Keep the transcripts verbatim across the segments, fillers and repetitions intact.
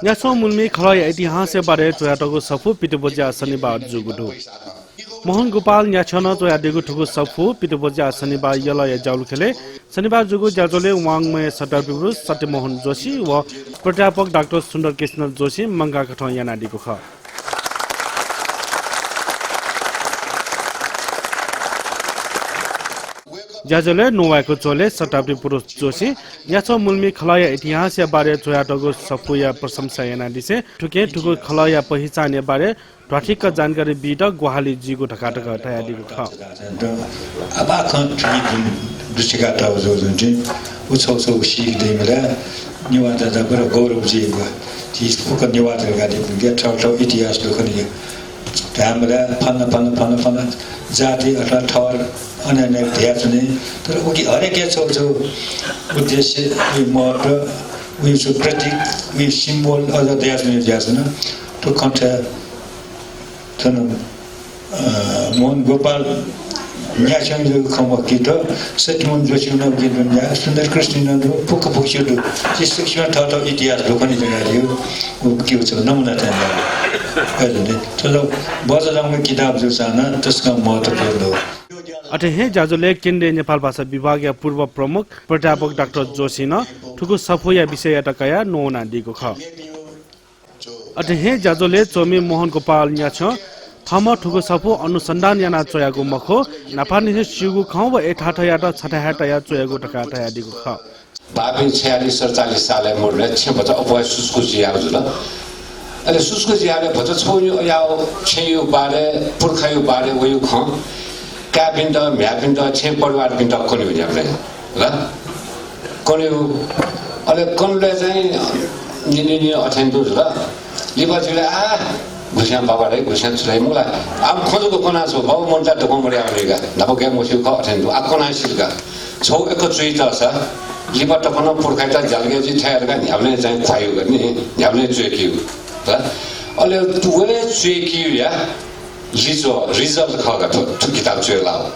न्याछ्यों मुल्मि खलःया इतिहासया बारे च्वयातःगु सफू पितब्वज्या शनिबार जूगु दु। मोहन गोपाल न्याछ्यों नं च्वयादीगु थुगु सफू पितब्वज्या शनिबार यलया ज्याउलुखेलय् शनिबार जूगु ज्याझ्वलय् वाङ्मय शताब्दी पुरुष सत्यमोहन जोशी व प्राध्यापक डाक्टर सुन्दर कृष्ण जोशीं मंकाः कथं यानादीगु खः। ज्याझ्वलय् नवायेगु झ्वलय् शताब्दी पुरुष जोशीं न्याछ्यों मुल्मि खलःया इतिहासया बारे च्वयातःगु सफूया प्रशंसा यानादिसें थुकिं थुगु खलःया पहिचानया बारे ध्वाथुइक जानकारी बीत ग्वाहालि जुइगु धकाः तक धयादीगु खः। आपाखं थुइ दुसिका ताव जो जुन चाहिँ उछौ छौ सीख दे मिला। नेवाः जात बडा गौरव जिगु। ती फुक्क नेवाः धकाः दे मिला। थौ थौ इतिहास दुखनिया। धामरा फन फन फन फन जाति अथवा थर अनेक अनेक ध्याचुने। तर उकी हरेक छौ छौ उद्देश्य, उइ महत्व, उइ सु प्रतीक, उइ symbol अझ ध्याचुने ध्याचुन। तो कन्ठ्या थन, अ, मोहन गोपाल न्याछ्यों जक खँ मखु कि थ्व सत्यमोहन जोशी नं कि दुनिया सुन्दर कृष्ण नं दु, फुक्क फुक्क दु। ति सूक्ष्म थःथः इतिहास दुखनि जक दु। उ कि छ नमुना चाहिँ दु। अय् जुन थ्व बजरंग किताब जूसां नं तसकं महत्वपूर्ण दु। अथे हे ज्याझ्वलय् केन्द्रीय नेपाल भाषा विभागया पूर्व प्रमुख प्राध्यापक डाक्टर जोशीं नं थुगु सफूया विषययात कयाः न्ववानादीगु खः। अथे हे ज्याझ्वलय् च्वमि मोहन गोपाल न्याछ्यों थःम्हं थुगु सफू अनुसन्धान यानाः च्वयागु मखु, न्हापांनिसें स्यूगु खँ व यथार्थयात छथाय् तयाः च्वयागु धकाः धयादीगु खः। बापिं छयालिस सतचालिस सालय् मरुलय् छेँ भचा अप्वः सुचुकु जुयाः जुल। अले सुचुकु जुयाः भचा छौ याः छेँयु बारे, पुर्खायु बारे वयु खँ काय्‌पिन्त, म्ह्याय्‌पिन्त, छेँ परिवारपिन्त कन्यु न्ह्याबलें। ल? कन्यु, अले कन्हुलय् चाहिँ निनि नि अथें दु जुल। लिपा जुले आ, घुस्यां बाबा रे, घुस्यां छु रे मुला। आम खजुको कना छौ, बाबा मन ता दकं मरे आउने का। न्हापा गया मस्यू ख अथें दु, आ कना सिल का। छौ एक चुइ त सा, लिपा तकन पुर्खाइत जालगे जि थ्यार का न्ह्याबलें चाहिँ ख्वायु का नि, न्ह्याबलें चुइकियु। ल? अले तुवे चुइकियु या, लिचो, result ख का थु, थु किताब चुइ लाव।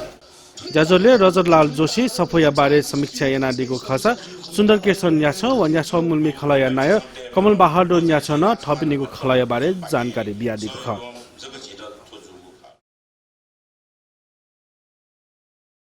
ज्याझ्वलय् रजतलाल जोशीं सफूया बारे समीक्षा यानादीगु खःसा सुन्दर केशर न्याछ्यों व न्याछ्यों मुल्मि खलःया नायः कमल बहादुर न्याछ्यों नं थःपिनिगु खलःया बारे जानकारी बियादीगु खः।